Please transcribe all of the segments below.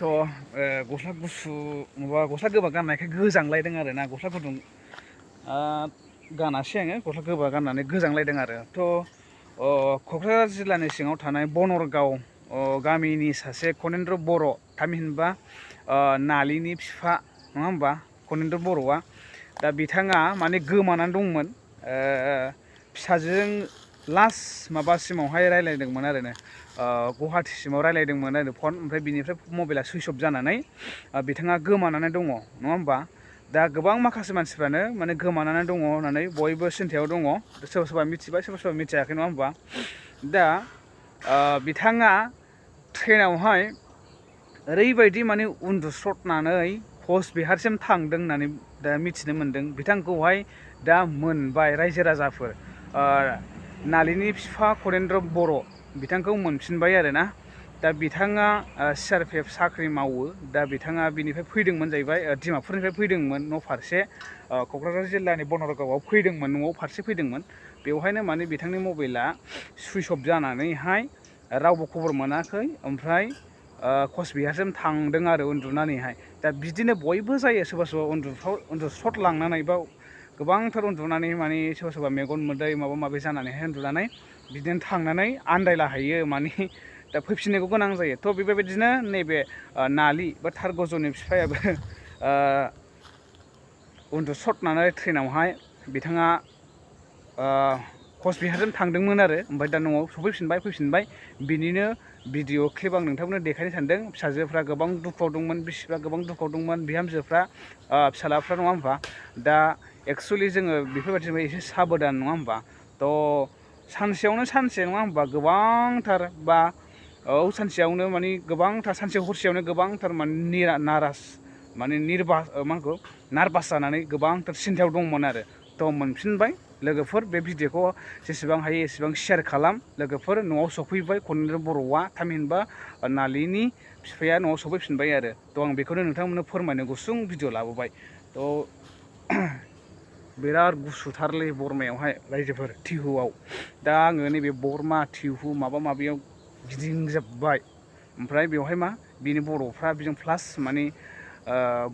गस्ला गुसु माबा गस्ला गोबा गाननायखाय गोजांलायदों आरो ना गस्ला गुदुं गानासै आङो गस्ला गोबा गाननानै गोजांलायदों आरो क'क्राझार जिल्लानि सिङाव थानाय बनरगाव गामिनि सासे कनिन्द्र बर' थामहिनबा नालिनि बिफा नङा होमबा कनिन्द्र बर'आ दा बिथाङा माने गोमानानै दंमोन फिसाजों लास्ट माबासिमावहाय रायलायदोंमोन आरो गुवाहाटीसिमाव रायलायदोंमोन आरो फन ओमफ्राय बिनिफ्राय मबाइला सुइच अफ जानानै बिथाङा गोमानानै दङ नङा होमबा दा गोबां माखासे मानसिफ्रानो माने गोमानानै दङ होननानै बयबो सिन्थायाव दङ सोरबा सोरबा मिथिबाय सोरबा सोरबा मिथियाखै नङा होमबा दा बिथाङा ट्रेनावहाय ओरैबायदि माने उन्दुस्रदनानै कचबिहारसिम थांदों होननानै दा मिथिनो मोन्दों बिथांखौहाय दा मोनबाय रायजो राजाफोर नालिनि बिफा कनिन्द्र बर' बिथांखौ मोनफिनबाय आरोना दा बिथाङा CRPF साख्रि मावो दा बिथाङा बिनिफ्राय फैदोंमोन जाहैबाय डिमापुरनिफ्राय फैदोंमोन न' फारसे क'क्राझार जिल्लानि बनरगावआव फैदोंमोन न'आव फारसे फैदोंमोन बेवहायनो माने बिथांनि मबाइला सुइच अफ जानानैहाय रावबो खबर मोनाखै ओमफ्राय कचबिहारसिम थांदों आरो उन्दुनानैहाय दा बिदिनो बयबो जायो सोरबा सोरबा उन्दुस्रदलांनानै बा गोबांथार उन्दुनानै माने सोरबा सोरबा मेगन मोदै माबा माबि जानानैहाय उन्दुनानै बिदिनो थांनानै आन्दायलाहैयो माने दा फैफिननांगौ गोनां जायो बेबायदिनो नैबे नालि बा थारगजनि बिफायाबो उन्दुस्रदनानै ट्रेनावहाय बिथाङा कचबिहारसिम थांदोंमोन आरो ओमफ्राय दा न'आव फैफिनबाय बिनिनो भिडिअ क्लिप आं नोंथांमोननो देखायनो सानदों फिसाजोफ्रा गोबां दुखुआव दंमोन बिसिफ्रा गोबां दुखुआव दंमोन बिहामजोफ्रा फिसालाफ्रा नङा होमबा दा एक्सुवेलि जोङो बेफोरबायदिनो एसे साबधान नङा होमबा सानसेयावनो सानसे नङा होमबा गोबांथार बा सानसेयावनो माने गोबांथार सानसे हरसेयावनो गोबांथार माने नार्भास जानानै गोबांथार सिन्थायाव दंमोन आरो मोनफिनबाय लोगोफोर बे भिडिअखौ जेसेबां हायो एसेबां शेयार खालाम लोगोफोर न'आव सफैबाय कनिन्द्र बर'आ थामहिनबा नालिनि बिफाया न'आव सफैफिनबाय आरो आं बेखौनो नोंथांमोननो फोरमायनो गुसुं भिडिअ लाबोबाय बिराद गुसुथारलै बरमायावहाय रायजोफोर टिहुआव दा आङो नैबे बरमा टिहु माबा माबियाव गिदिंजोब्बाय ओमफ्राय बेवहाय मा बिनि बर'फ्रा बेजों प्लास माने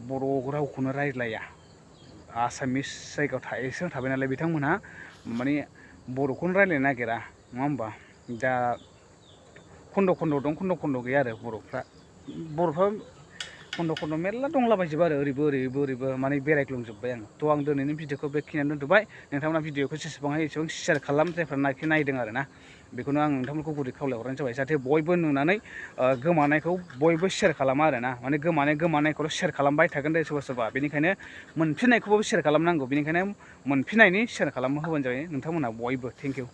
बर' रावखौनो रायज्लाया आसामिस जायगायाव एसे थाबाय नालाय बिथांमोनहा माने बर'खौनो रायज्लायनो नागिरा नङा होमबा दा खन्द' खन्द' दं खन्द' खन्द' गैया आरो बर'फ्रा खन्द' खन्द' मेरला दंलाबायजोबो आरो ओरैबो माने बेरायग्लुंजोब्बाय आं दिनैनि भिडिअखौ बेखिनियावनो दोनथ'बाय नोंथांमोना भिडिअखौ जेसेबां हायो एसेबां शेयार खालाम जायफ्रा नायदों आरो ना बेखौनो आं नोंथांमोनखौ गुरै खावलायहरनाय जाबाय जाहाथे बयबो नुनानै गोमानायखौ बयबो शेयार खालामा आरो ना माने गोमानायखौल' शेयार खालामबाय थागोन दे सोरबा सोरबा बेनिखायनो मोनफिननायखौबो शेयार खालामनांगौ बेनिखायनो मोनफिननायनि शेयार खालामनो होबानो जाबाय नोंथांमोनहा बयबो थेंक इउ